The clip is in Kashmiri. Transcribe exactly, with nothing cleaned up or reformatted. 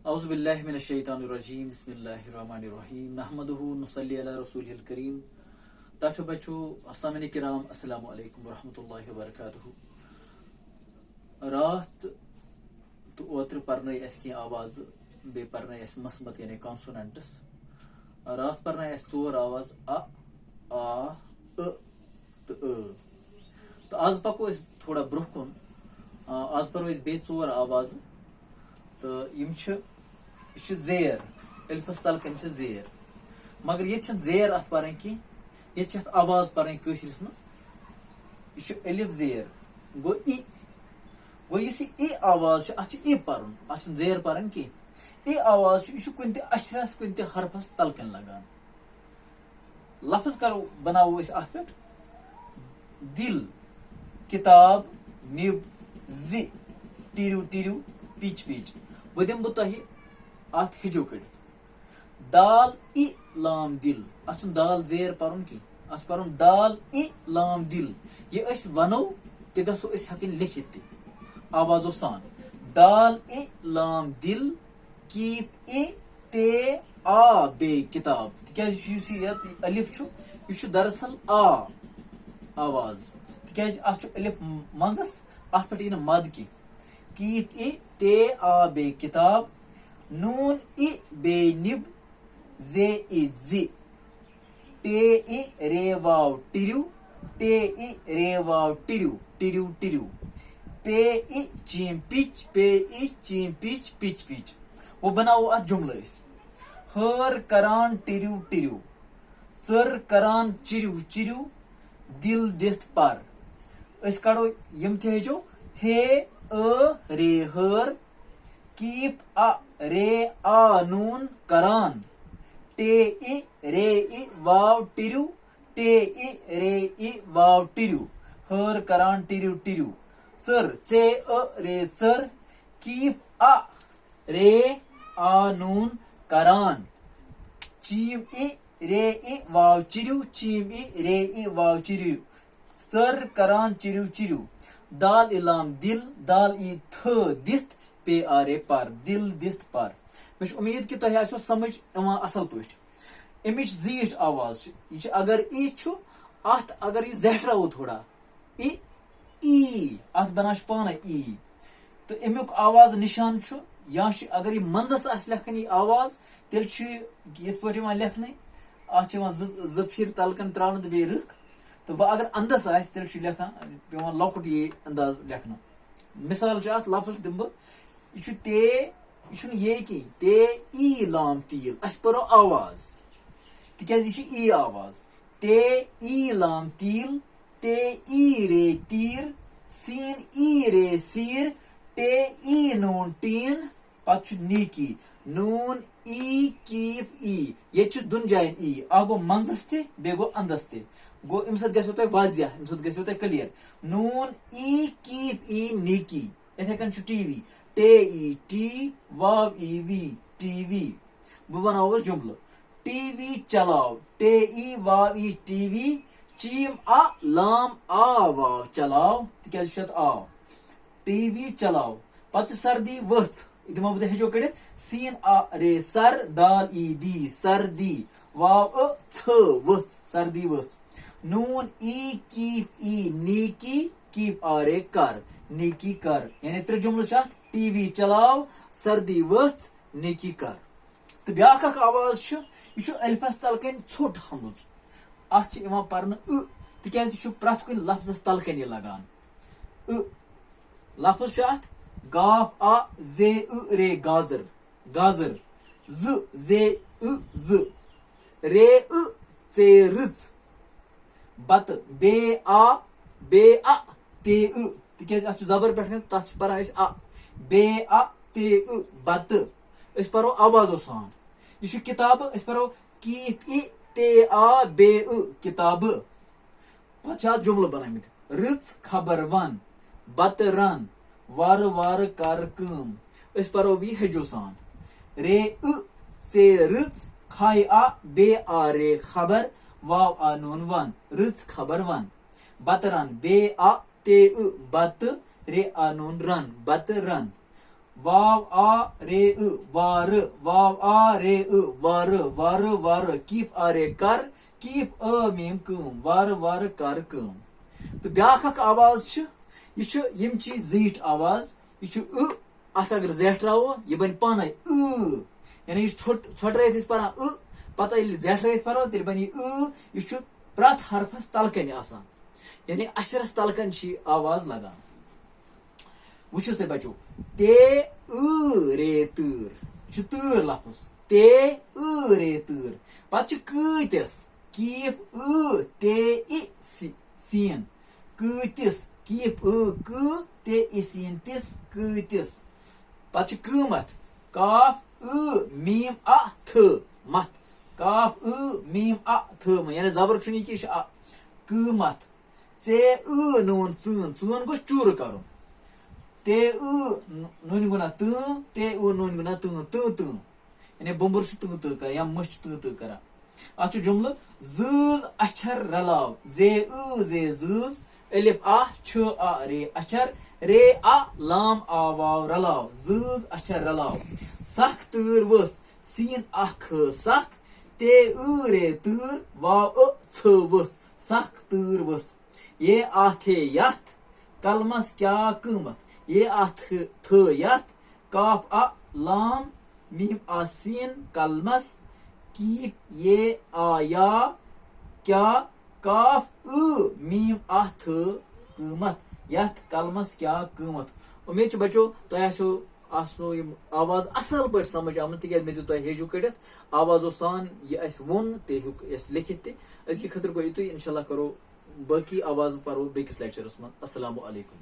اعوذ باللہ من الشیطان الرجیم، بسم اللہ الرحمن الرحیم، نحمدہ نصلی علی رسولہ الکریم۔ ٹاٹھو بچو، سامعین کرام، السلام علیکم ورحمۃ اللہ وبرکاتہ۔ راتھ تہٕ اوترٕ پرنٲے اَسہِ کینٛہہ آوازٕ، بیٚیہِ پرنٲے اَسہِ مَسمَت یعنی کانسوننٹس۔ راتھ پرنٲے اَسہِ ژور آواز، اَ، آ، ٲ تہٕ ٲ۔ تہٕ آز پکو أسۍ تھوڑا برٛونٛہہ کُن۔ آ، آز پرو أسۍ بیٚیہِ ژور آوازٕ۔ تہٕ یِم چھِ، یہِ چھِ زیر، الفس تل کَنۍ چھِ زیر۔ مگر ییٚتہِ چھِنہٕ زیر اَتھ پرٕنۍ کینٛہہ، ییٚتہِ چھِ اَتھ آواز پرٕنۍ کٲشرِس منٛز۔ یہِ چھُ الف زیر، گوٚو ای۔ گوٚو یُس یہِ ای آواز چھِ، اَتھ چھِ ای پرُن، اَتھ چھِنہٕ زیر پرٕنۍ کینٛہہ۔ ای آواز چھِ، یہِ چھُ کُنہِ تہِ اچھرس، کُنہِ تہِ حرفس تل کَنۍ لگان۔ لفظ کرو، بناوو أسۍ اَتھ پٮ۪ٹھ۔ دِل، کِتاب، نِب، زِ، ٹِرِو ٹِرِو، پِچ پِچ۔ وۄنۍ دِمہٕ بہٕ تۄہہِ اَتھ ہیٚجو کٔڑِتھ۔ دال ای لام دِل۔ اَتھ چھُنہٕ دال زیر پَرُن کینٛہہ۔ اَتھ چھُ پَرُن دال ای لام دِل۔ یہِ أسۍ وَنو، تہِ گژھو أسۍ ہٮ۪کٕنۍ لیکھِتھ تہِ آوازو سان۔ دال ای لام دِل، کیپ ای تے آ بے کِتاب۔ تِکیٛازِ یُس یہِ یَتھ الف چھُ، یہِ چھُ دراصل آ آواز۔ تِکیٛازِ اَتھ چھُ الف منٛزس، اَتھ پٮ۪ٹھ یی نہٕ مد کینٛہہ۔ کیپ ای تے آ بے کِتاب، نون ای بے نِب، زے ای زِ۔ ٹے ای رے واو ٹِرِو، ٹے ای رے واو ٹِرِو، ٹِرِو ٹِرِو۔ پے ای چیم پِچ، پے ای چیم پِچ، پِچ پِچ۔ وۄنۍ بناوو اَتھ جملہٕ أسۍ۔ ہٲر کران ٹِرِو ٹِرِو، ژٔر کران چِرِو چِرِو، دِل دِتھ پر۔ أسۍ کڑو یِم تہِ ہیٚچھو۔ ہے، ٲ، رے، ہٲر، کیپ، اَ، رے، آ، نوٗن، کران۔ ٹے، ای، رے، ای، واو، ٹِرِو۔ ٹے، ای، رے، ای، واو، ٹِرِو۔ ہٲر کران ٹِرِو ٹِرِو۔ ژٔر، ژے، ٲ، رے، ژٔر۔ کیپ، اَ، رے، آ، نوٗن، کران۔ چیٖم، ای، رے، ای، واو، چِرِو۔ چیٖم، ای، رے، ای، واو، چِرِو۔ ژٔر کران چِرِو چِرِو۔ دال ای لام دِل، دال ای تھٲ دِتھ، پے آ رے پر، دِل دِتھ پر۔ مےٚ چھِ اُمید کہِ تۄہہِ آسیو سمجھ یِوان اصل پٲٹھۍ۔ اَمِچ زیٖٹھ آواز چھِ، یہِ چھِ، اگر ای چھُ، اتھ اگر یہِ زیٹھراوو تھوڑا، ای، ای، اتھ بنان چھُ پانے ای۔ تہٕ اَمیُک آواز نشان چھُ، یا چھُ، اگر یہِ منٛزس آسہِ لیکھٕنۍ یہِ آواز، تیٚلہِ چھُ یہِ یِتھ پٲٹھۍ یِوان لیکھنہٕ، اتھ چھِ یِوان زٕ، زٕ پھِرِ تلہٕ کَنۍ ترٛاونہٕ تہٕ بیٚیہِ رٕکھ۔ تہٕ وۄنۍ اگر اندس آسہِ، تیٚلہِ چھُ لیکھان، پٮ۪وان لۄکُٹ یے انداز لیکھنہٕ۔ مثال چھُ اتھ، لفظ دِمہٕ بہٕ، یہِ چھُ تے، یہِ چھُنہٕ یے کینٛہہ، تے ای لام تیٖل، اسہِ پَرو آواز، تِکیٛازِ یہِ چھِ ای آواز۔ تے ای لام تیٖل، تے ای رے تیٖر، سین ای رے سیٖر، ٹے ای نوٗن ٹیٖن، پتہٕ چھُ نیٖکی، نوٗن ای کیٖف ای۔ ییٚتہِ چھُ دۄن جاین ای، اکھ گوٚو منٛزس تہِ، بیٚیہِ گوٚو اندس تہِ۔ گوٚو، اَمہِ سۭتۍ گژھیو تۄہہِ واضح، اَمہِ سۭتۍ گژھیو تۄہہِ clear۔ نوٗن ای کیٖف ای نیٖکی۔ یِتھے کٔنۍ چھُ ٹی وی، ٹے ای ٹی، واو ای وی، ٹی وی۔ بہٕ بناوو جملہٕ۔ ٹی وی چلاو، ٹے ای واو ای ٹی وی، چیٖم اَ لام آ واو چلاو، تِکیٛازِ یہِ چھُ اَتھ آ۔ ٹی وی چلاو۔ پتہٕ چھِ سردی ؤژھ، یہِ دِمو بہٕ تۄہہِ ہیٚچھو کٔڑِتھ۔ سین اَ رے سر، دال ای دی، سردی، واو ٲ ژھٲ، ؤژھ، سردی ؤژھ۔ نوٗن ای کیٖف ای نیٖکی، کیٖپ آ رے کر، نیٖکی کر۔ یعنی ترٛےٚ جملہٕ چھِ اَتھ۔ ٹی وی چلاو، سردی ؤژھ، نیکی کر۔ تہٕ بیٛاکھ اکھ آواز چھُ، یہِ چھُ الفس تل کَنۍ ژھوٚٹ ہمٕژ۔ اَتھ چھِ یِوان پرنہٕ ٲ، تِکیٛازِ یہِ چھُ پرٛٮ۪تھ کُنہِ لفظس تل کَنۍ یہِ لگان۔ ٲ۔ لفظ چھُ اَتھ، گاف آ زے ٲ رے گازر، گازر۔ زٕ زے ٲ زٕ۔ رے ٲ ژے رٕژ۔ بتہٕ۔ بے آ، بے اَ، تے ٲ۔ تِکیٛازِ اَتھ چھُ زبر پٮ۪ٹھ کَنۍ، تَتھ چھِ پَران أسۍ اَ۔ بے اَ، تے ٲ، بتہٕ۔ أسۍ پَرو آوازو سان۔ یہِ چھُ کِتابہٕ، أسۍ پَرو کیٖپ ای، تے آ، بے ٲ، کِتابہٕ۔ پَتہٕ چھِ اَتھ جُملہٕ بَنٲومٕتۍ۔ رٕژ خبر وَن، بَتہٕ رَن، وارٕ وارٕ کَر کٲم۔ أسۍ پَرو یہِ ہیٚجو سان۔ رے ٲ، ژے رٕژ، کھاے آ، بے آ رے خبر، واو آ نوٗن وَن، رٕژ خبر وَن۔ بتہٕ رَن، بے آ تے ٲ، بتہٕ، رے آ نوٗن رَن، بتہٕ رَن۔ واو آ رے ٲ وارٕ، واو آ رے ٲ وارٕ، وارٕ وارٕ، کیپ آ رے کر، کیپ ٲ میم کٲم، وارٕ وارٕ کر کٲم۔ تہٕ بیٛاکھ اکھ آواز چھِ، یہِ چھُ یِم چی زیٖٹھ آواز، یہِ چھُ ٲ، اتھ اگر زیٹھراوو، یہِ بنہِ پانے ٲ۔ یعنی یہِ چھُ ژھۄٹ-، ژھۄٹرٲیِتھ أسۍ پران ٲ، پتہٕ ییٚلہِ زیٹھرٲیِتھ پرو، تیٚلہِ بنہِ یہِ ٲ۔ یہِ چھُ پرٛٮ۪تھ حرفس تلہٕ کنہِ آسان، یعنی اچھرس تلہٕ کنہِ چھِ یہِ آواز لگان۔ وٕچھِو سا بچو، تے ٲ رے تۭر، یہِ چھُ تۭر لفظ، تے ٲ رے تۭر۔ پتہٕ چھِ کۭتِس، کیف ٲ تے ای سی-، سین، کۭتِس، کیف ٲ کۭ تے ای سین تِس، کۭتِس۔ پتہٕ چھِ قۭمتھ، کاف ٲ میم آ تھٲ، متھ، کاف ٲ میم آ تھٲ، یعنی زبر چھُنہٕ یہِ کینٛہہ، یہِ چھُ آ۔ قۭمتھ، ژے ٲ نوٗن ژٲن، ژٲن گوٚژھ چوٗرٕ کرُن۔ تے ٲ نوٗنہِ گُنا تٲں، تے ٲ نوٗنہِ گُنا تٲں، تٲں تٲں۔ یعنی بومبُر چھُ تٲں تٲں کران یا مٔچھ چھِ تٲں تٲں کران۔ اتھ چھُ جملہٕ، زۭز اچھر رلاو، زے ٲ زے زۭز، الف آ چھ آ رے اچھر، رے آ لام آ واو رلاو، زۭز اچھر رلاو۔ سخ تۭر ؤژھ، سین اکھ ہ سخ، تے ٲ رے تۭر، واو ٲ ژھ ؤژھ، سخ تۭر ؤژھ۔ یہ آتھے یتھ قلمس کیا قۭمتھ؟ یہ آتھ تھٲ یتھ، کاف آ لام میم آ سین قلمس، کیپ یہ آ یا کیا، کاف ٲ میم آ تھٲ قۭمتھ، یتھ قلمس کیا قۭمتھ۔ امید چھِ بچو تۄہہِ آسیو، آسنو یِم آواز اصل پٲٹھۍ سمجھ آمٕژ، تِکیازِ مےٚ دیُت تۄہہِ ہیٚجو کٔڑِتھ آوازو سان یہِ اسہِ ووٚن تہِ ہیوٚک اسہِ لیکھِتھ تہِ۔ أزکہِ خٲطرٕ گوٚو یِتُے، انشاءاللہ کرو باقی آوازٕ پرو بیٚکِس لیکچرس منٛز۔ السلام علیکم۔